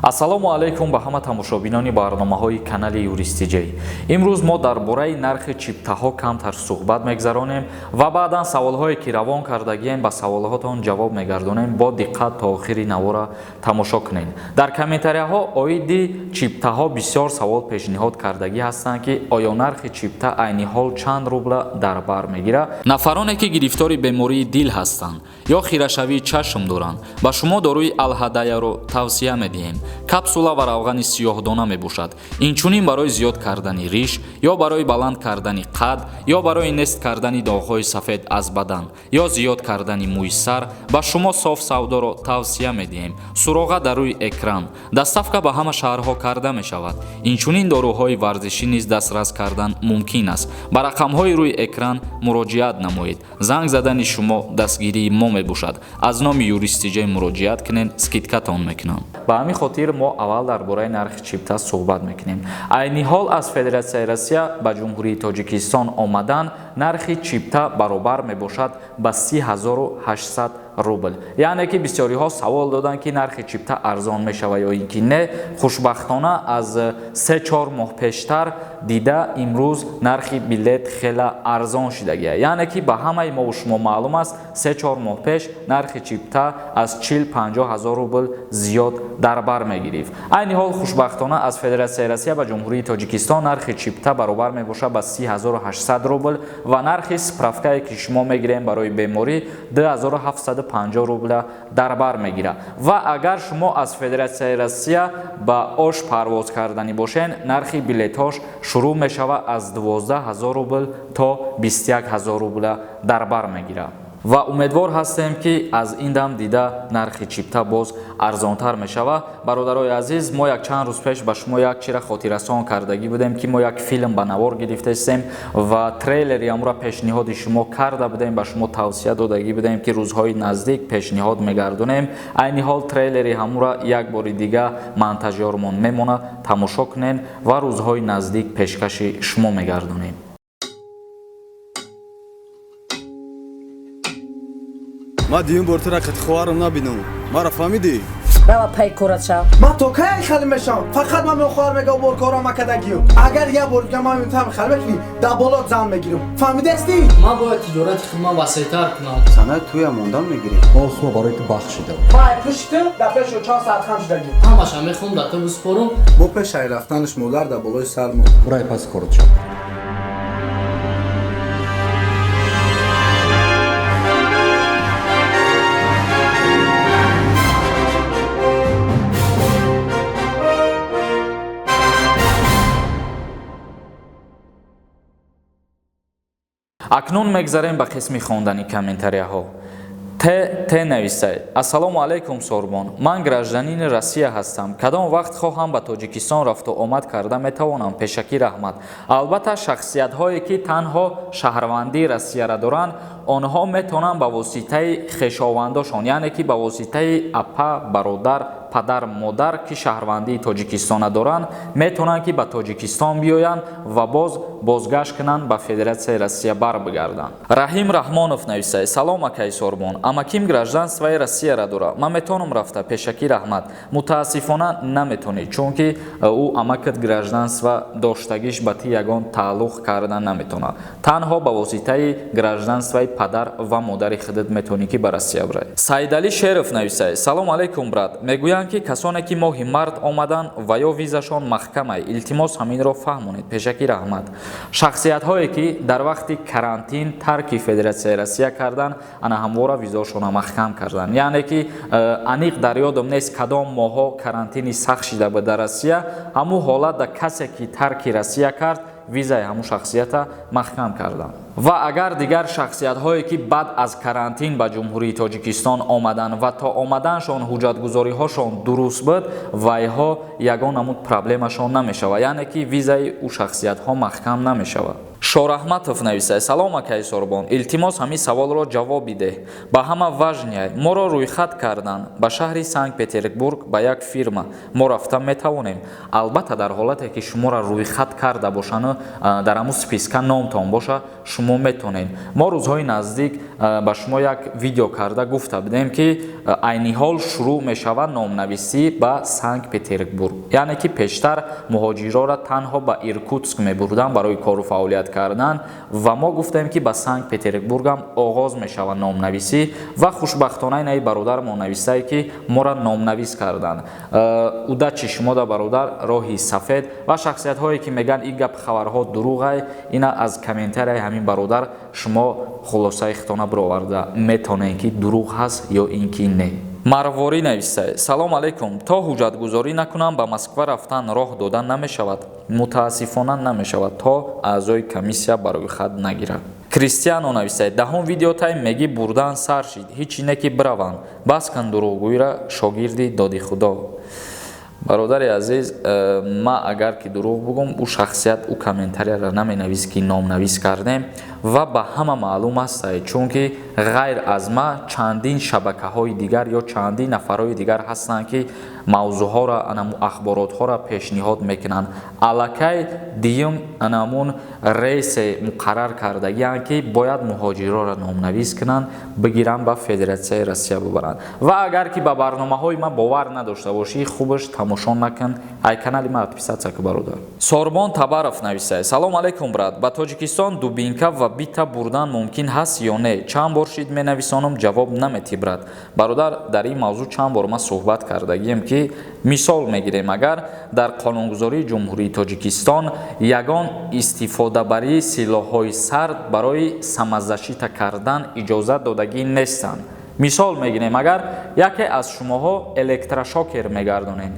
Ассалому алайкум ба ҳама тамошобинони барномаҳои канали Юрист Тиҷей. Имрӯз мо дар бораи нархи чиптаҳо камтар суҳбат мегзаронем ва баъдан саволҳое ки равон кардагием, ба саволҳотон ҷавоб мегардонем. Бо диққат то охири навора тамошо кунед. Дар комментарияҳо оиди чиптаҳо бисёр савол пешниҳод кардагӣ ҳастанд, ки оё нархи чипта айни ҳол чанд рубла дар бар мегирад. Нафароне ки гирифтори бемории дил ҳастанд ё хирашавии чашм доранд, ба шумо доруи Алҳадаяро тавсия медиҳем. Капсула ва равғани сиёҳдона мебошад. Инчунин барои зиёд кардани риш ё барои баланд кардани қад ё барои нест кардани доғҳои сафед аз бадан ё зиёд кардани мӯи сар ба шумо Соф Савдоро тавсия медиҳем. Суроға дар рӯи экран. Доставка ба ҳама шаҳрҳо карда мешавад. Инчунин доруҳои варзишӣ низ дастрас кардан мумкин аст. Ба рақамҳои рӯи экран муроҷиат намоед. Занг задани шумо дастгирии мо мебошад. Аз номи Юрист Тиҷей муроҷиат кунед, скидкатон мекунам. Ба ҳамин хотир мо аввал дар бораи нархи чипта суҳбат мекунем. Айни ҳол аз Федератсияи Россия ба Ҷумҳурии Тоҷикистон омадан нархи чипта баробар мебошад ба 30 800 рубл. Яъне ки бисёриҳо савол доданд, ки нархи чипта арзон мешавад ё ин ки не. Хушбахтона, аз 3-4 моҳ пештар дида имрӯз нархи билет хела арзон шидагия. Яъне ки ба ҳамаи мову шумо маълум аст, 3-4 моҳ пеш нархи чипта аз 40-50 ҳазор рубл зиёд дар бар мегирифт. Айни ҳол, хушбахтона, аз Федератсияи Россия ба Ҷумҳурии Тоҷикистон нархи чипта баробар мебошад ба 30 800 рубл ва нархи справкае ки шумо мегирем барои беморӣ 2750 рубла дар бар мегирад. Ва агар шумо аз Федератсияи Россия ба Ош парвоз карданӣ бошед, нархи билетҳош шурӯъ мешавад аз 12 000 рубл то 21 000 рубла дар бар мегирад. Ва умедвор ҳастем, ки аз ин дам дида нархи чипта боз арзонтар мешавад. Бародарои азиз, мо як чанд рӯз пеш ба шумо як чира хотиррасон кардагӣ будем, ки мо як филм ба навор гирифтаистем ва трейлери амро пешниҳоди шумо карда будем. Ба шумо тавсия додагӣ будем, ки рӯзҳои наздик пешниҳод мегардонем. Айни ҳол трейлери ҳамура як бори дига монтажёрмон мемонад, тамошо кунем ва рӯзҳои наздик пешкаши шумо мегардонем. Ман дуюм бор тура қати хоҳарам набинам, мара фаҳмидӣ? Рава, пай корат шав. Ман то кай хали мешавам? Фақат ман мехоҳар мега бор кора макадагиё. Агар як бор дига ман метавам хали мекунӣ, дар болот зан мегирам, фаҳмидастӣ? Ман бояд тиҷорати худман васеътар кунам. Санаи туя мондан мегирӣ. Охо, барои ту бахшидам. Ман пушти дар пешо чанд саат хам шудагӣ. Ҳамаша мехоҳам дар ту биспорам. Бо пешаи рафтанаш модар дар болои сар мон. Бурай, пас корот шав. Акнун мегзарем ба қисми хондани комментарияҳо. Т Т нависай: «Ассалому алайкум, Сорбон. Ман гражданини Россия ҳастам. Кадом вақт хоҳам ба Тоҷикистон рафту омад карда метавонам? Пешакӣ раҳмат». Албатта, шахсиятҳое ки танҳо шаҳрвандии Россияра доранд, онҳо метавонанд ба воситаи хешовандошон, яъне ки ба воситаи апа, бародар, падар, модар, ки шаҳрвандии Тоҷикистона доранд, метавонанд ки ба Тоҷикистон биёянд ва боз бозгашт кунанд, ба Федератсияи Россия барбигарданд. Раҳим Раҳмонов нависай: «Салом, акаи Сорбон. Амаким гражданствои Россияра дорад, ман метавонам рафта? Пешакӣ раҳмат». Мутаассифона, наметавонӣ, чунки ӯ амакат гражданство доштагиш ба ти ягон тааллуқ карда наметавонад. Танҳо ба воситаи гражданствои падар ва модари худат метавонӣ ки ба Россия бирай. Саидалӣ Шеров нависай: «Салом алайкум, брат. Мегӯянд, ки касоне ки моҳи март омаданд ва ё визашон маҳкамай. Илтимос, ҳаминро фаҳмонед. Пешакӣ раҳмат». Шахсиятҳое ки дар вақти карантин тарки Федератсияи Россия карданд, ана ҳамвора визошонро маҳкам карданд. Яъне ки аниқ дар ёдам нест, кадом моҳҳо карантини сахт шида буд дар Россия. Ҳамун ҳолат да касе ки тарки Россия кард, визаи ҳамун шахсията маҳкам карданд. Ва агар дигар шахсиятҳое ки баъд аз карантин ба Ҷумҳурии Тоҷикистон омаданд ва то омаданшон ҳуҷҷатгузориҳошон дуруст буд, вайҳо ягон намуд проблемашон намешавад, яъне ки визаи ӯ шахсиятҳо маҳкам намешавад. Шораҳматов нависад: «Салом, акаи Сорбон, илтимос, ҳамин саволро ҷавоб бидеҳ, ба ҳама важный. Моро рӯйхат карданд ба шаҳри Санкт Петербург, ба як фирма. Мо рафта метавонем?» Албатта, дар ҳолате ки шуморо рӯйхат карда бошану дар ҳамун списка номтон боша, шумо метавонед. Мо рӯзҳои наздик ба шумо як видео карда гуфта будем, ки айни ҳол шурӯъ мешавад номнависӣ ба Санкт Петербург. Яъне ки пештар муҳоҷирора танҳо ба Иркутск мебурданд барои кору фаъолият кардан ва мо гуфтем, ки ба Санкт Петербургам оғоз мешавад номнависӣ. Ва хушбахтона инаи бародармо нависае, ки моро номнавис карданд. Удачи шумо да, бародар, роҳи сафед. Ва шахсиятҳое ки мегӯянд, ин гап хабарҳо дурӯғай, ина аз комментарияи ҳамин бародар шумо хулосаи хитона бироварда метавонед, ки дурӯғ ҳаст ё ин ки не. Марворӣ нависае: «Салом алайкум, то ҳуҷҷатгузорӣ накунам, ба Москва рафтан роҳ дода намешавад?» Мутаассифона, намешавад, то аъзои комиссия ба рӯйхат нагирад. Кристиано нависае: «Даҳум видеотай меги бурдан сар шид, ҳичи не ки бираванд, бас кун дурӯғгӯиро, шогирди доди худо». Бародари азиз, ма агар ки дурӯғ бугум, ӯ шахсият ӯ комментарияро наменавист, ки номнавис кардем. Ва ба ҳама маълум аст, чунки ғайр аз ма чандин шабакаҳои дигар ё чандин нафарҳои дигар ҳастанд, ки мавзӯъҳоро, анаму ахборотҳоро пешниҳод мекунанд. Аллакай дуюм анамун рейсе муқаррар кардагианд, ки бояд муҳоҷирҳоро номнавис кунанд, бигиранд, ба Федератсияи Россия бибаранд. Ва агар ки ба барномаҳои ман бовар надошта бошӣ, хубаш тамошо накун, ай канали ман отписаться ку, бародар. Сорбон Табаров нависад: «Салом алайкум, брат, ба Тоҷикистон дубинка ва бита бурдан мумкин ҳаст ё не? Чанд бор шид менависонам, ҷавоб наметӣ, брат». Бародар, дар ин мавзӯъ чанд бор ман суҳбат кардагием, ки мисол мегирем, агар дар қонунгузории Ҷумҳурии Тоҷикистон ягон истифодабарии силоҳҳои сард барои самозащита кардан иҷозат додагӣ нестанд. Мисол мегирем, агар яке аз шумоҳо электрошокер мегардонед.